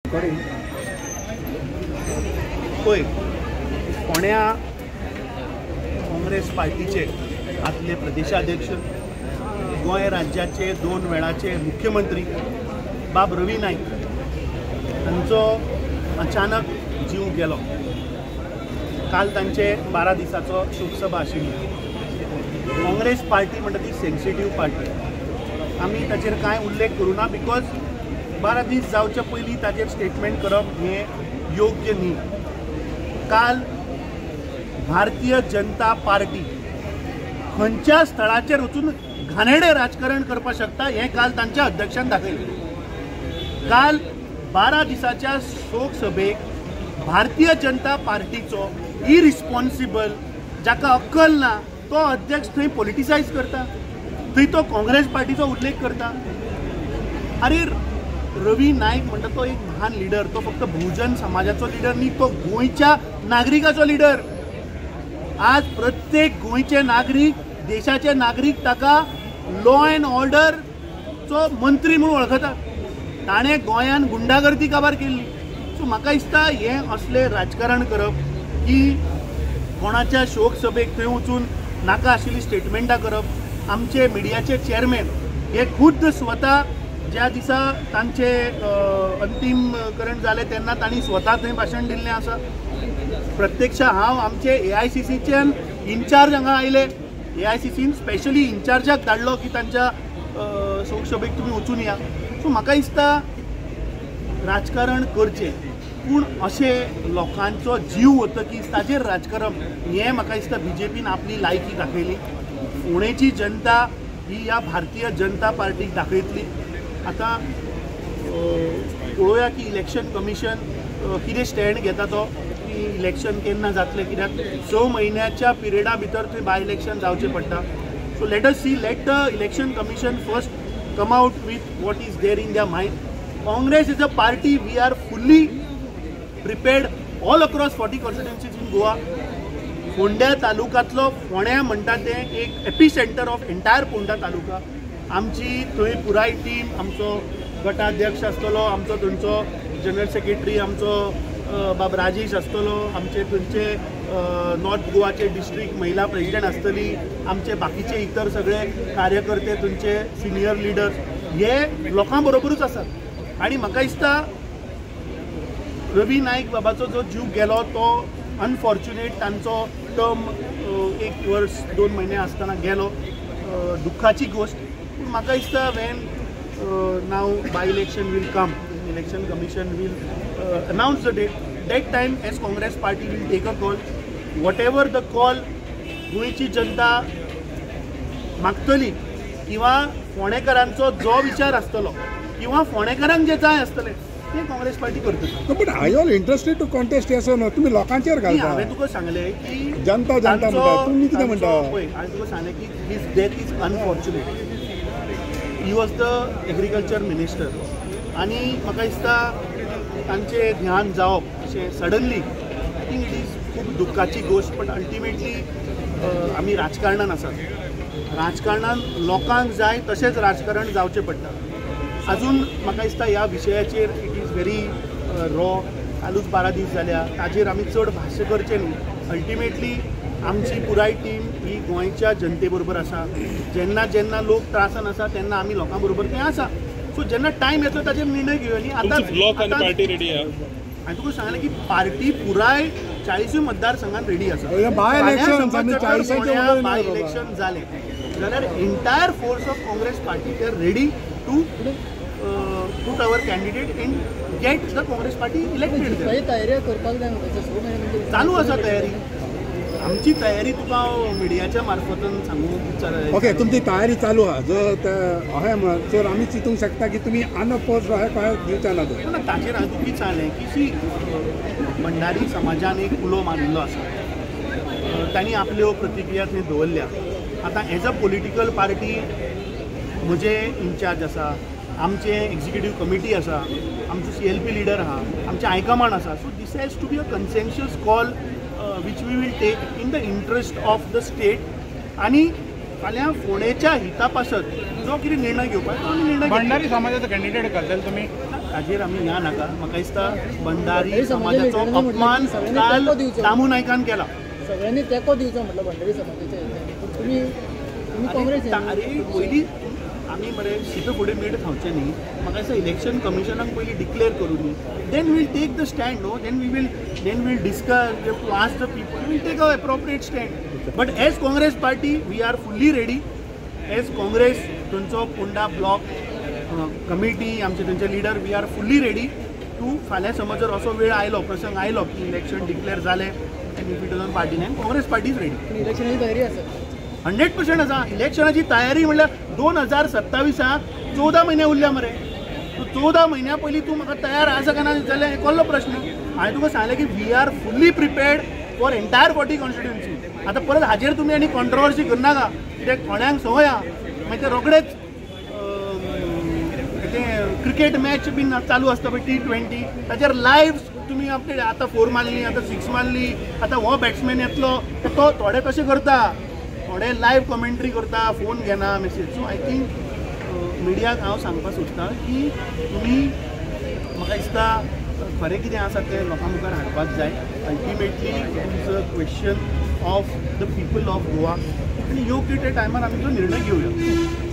पळय फोंड्या काँग्रेस पार्टीचे आदले प्रदेशाध्यक्ष, गोंय राज्याचे 2 वेळाचे मुख्यमंत्री बाब रवी नायक हांचो अचानक जीव गेलो. काल तांचे 12 दिसाचो शोकसभा आशिल्ली. काँग्रेस पार्टी म्हणटा ती सेन्सिटीव पार्टी, आमी ताचेर कांय उल्लेख करूं ना because 12 दीस जावचे पयलीं ताचेर स्टेटमेंट करप हें योग्य न्ही. काल भारतीय जनता पार्टी खंयच्या स्थळाचेर वचून घाणेरडें राजकारण करपाक शकता हें काल तांच्या अध्यक्षान दाखयलें. काल 12 दिसाच्या शोक सभेक भारतीय जनता पार्टीचो इरिस्पॉन्सिबल, जाका अक्कल ना, तो अध्यक्ष थंय पॉलिटिसायज करता, थंय तो काँग्रेस पार्टीचो उल्लेख करता. अरे रवी नायक म्हणटा तो एक महान लिडर, तो फक्त बहुजन समाजाचो लिडर न्ही, तो गोंयच्या नागरिकाचो लिडर. आज प्रत्येक गोंयचे नागरीक, देशाचे नागरीक ताका लॉ एंड ऑर्डरचो मंत्री म्हणून वळखतात. ताणें गोंयान गुंडागर्दी काबार केल्ली. सो म्हाका दिसता हें असलें राजकारण करप की कोणाच्या शोक सभेक थंय वचून नाका आशिल्ली स्टेटमेंटां करप. आमचे मिडियाचे चेअरमॅन हे खुद्द स्वता ज्या दिसा तांचे अंतीमकरण जालें तेन्ना तांणी स्वता थंय भाशण दिल्लें आसा. प्रत्यक्ष हांव आमचे AICCच्यान इन्चार्ज हांगा आयले, AICCन स्पेशली इन्चार्जाक धाडलो की तांच्या शोकसभेक तुमी वचून या. सो म्हाका दिसता राजकारण करचें, पूण अशें लोकांचो जीव वतकीच ताजेर राजकारण हें म्हाका दिसता BJPन आपली लायकी दाखयली. फोंडेची जनता ही ह्या भारतीय जनता पार्टीक दाखयतली. आतां पळोवया की इलेक्शन कमिशन कितें स्टँड घेता तो, की इलेक्शन केन्ना जातलें, कित्याक 6 म्हयन्याच्या पिरियडा भितर थंय बाय इलेक्शन जावचें पडटा. So let us see, let the election commission first come out with what is there in their mind. Congress is a party, we are fully prepared all across 40 constituencies in Goa. Ponda तालुक्यांतलो फोंड्या म्हणटा तें एक epicentre of entire Ponda taluka. आमची थंय पुराय team, आमचो गटाध्यक्ष आसतलो, आमचो थंयचो जनरल सेक्रेटरी आमचो बाब राजेश आसतलो, आमचे थंयचे नॉर्थ गोवाचे डिस्ट्रिक्ट महिला प्रेजिडेंट आसतली, आमचे बाकीचे इतर सगळे कार्यकर्ते, थंयचे सिनियर लिडर्स हे लोकां बरोबरूच आसात. आनी म्हाका दिसता रवी नायक बाबाचो जो जीव गेलो तो अनफॉर्च्युनेट, तांचो टर्म 1 वर्स 2 म्हयने आसतना गेलो, दुख्खाची गोश्ट. पूण म्हाका दिसता when now by election will come, election commission will announce the date, that time as Congress party will take a call. Whatever the call गोंयची जनता मागतली किंवा फोंडेकारांचो जो विचार आसतलो किंवा फोंडेकारांक जे जाय आसतलें तें काँग्रेस पार्टी करतली. But are you all interested to contest yes or no? तुमी लोकांचेर घालता. हांवें तुका सांगलें की जनता जनता म्हणटा, तुमी कितें म्हणटा? पळय हांवें तुका सांगलें की his death is unfortunate. He was the agriculture minister आनी म्हाका दिसता तांचें ध्यान जावप अशें suddenly, I think it is खूब दुख्खाची गोश्ट. बट अल्टिमेटली आमी राजकारणान आसात, राजकारणान लोकांक जाय तशेंच राजकारण जावचें पडटा. अजून म्हाका दिसता ह्या विशयाचेर it is very raw. कालूच 12 दीस जाल्या, ताजेर आमी चड भाश्य करचें न्ही. अल्टिमेटली आमची पुराय टीम ही गोंयच्या जनते बरोबर आसा. जेन्ना जेन्ना लोक त्रासान आसा तेन्ना आमी लोकां बरोबर थंय आसा. सो जेन्ना टायम येतलो ताचेर निर्णय घेवया न्ही. आतां पार्टी रेडी आहा, हांवें तुका सांगलें की पार्टी पुराय 40 मतदारसंघान रेडी आसा. बाय इलेक्शन जालें जाल्यार entire force of Congress party they are ready to put our candidate and get the Congress party elected. तयारी करपाक जाय, चालू आसा तयारी आमची. तयारी तुका हांव मिडियाच्या मार्फतान सांगूंक. ओके, तुमची तयारी चालू आहा. जर अशें म्हण जर आमी चिंतूंक शकता की तुमी अनअपोज अशें कांय दिवचे ना. ना, ताचेर हांवें तुका कितें सांगलें की सी भंडारी समाजान एक उलो मारिल्लो आसा, तांणी आपल्यो प्रतिक्रिया थंय दवरल्या. आतां एज अ पॉलिटिकल पार्टी म्हजे इन्चार्ज आसा, आमचे एक्झिक्युटीव कमिटी आसा, आमचो CLP leader आहा, आमचें हायकमांड आसा. So this has to be a consensus call which we will take in the interest of the state. आनी फाल्यां फोंडेच्या हिता पासत जो कितें निर्णय घेवपाक तो आमी निर्णय. भंडारी समाजाचो कॅन्डिडेट घालतले तुमी? ताजेर आमी या नाका. म्हाका दिसता भंडारी समाजाचो अपमान काल दामू नायकान केला. सगळ्यांनी तेंको दिवचो म्हटलं भंडारी समाजाच्या. तुमी काँग्रेस अरे पयलीं आमी मरे शीत फुडें मीठ खावचें न्ही. म्हाका दिसता इलेक्शन कमिशनाक पयलीं डिक्लेअर करूं न्ही, then we'll take the stand. No, then we will then we'll discuss, we have to ask the people, we'll take a appropriate stand. But as Congress party we are fully ready. As Congress थंयचो Ponda block committee, आमचे थंयचे leader, we are fully ready to फाल्यां समज जर असो वेळ आयलो, प्रसंग आयलो की इलेक्शन डिक्लेअर जालें आनी if it is on party line, Congress party is ready. इलेक्शनाची तयारी आसा 100% आसा. इलेक्शनाची तयारी म्हणल्यार 2027 14 म्हयने उरल्या मरे. तूं 14 म्हयन्या पयलीं तूं म्हाका तयार आसा काय ना जाल्यार हें कसलो प्रश्न. हांवें तुका सांगलें की we are fully prepared for entire 40 constituency. आतां परत हाजेर तुमी आनी कॉन्ट्रोवर्सी करनाका, कित्याक थोड्यांक संवय आहा मागीर ते रोखडेच तें क्रिकेट मॅच बीन चालू आसता पळय T20, ताचेर लायव्ह तुमी अपडेट, आतां 4 मारली, आतां 6 मारली, आतां हो बॅट्समॅन येतलो, तो थोडे कशें करता, थोडे लायव्ह कॉमेंट्री करता, फोन घेना मॅसेज. सो I think मिडियाक हांव सांगपाक सोदता की तुमी म्हाका दिसता खरें कितें आसा तें लोकां मुखार हाडपाक जाय. Ultimately it is a question of the people of Goa आनी योग्य त्या टायमार आमी तो निर्णय घेवया.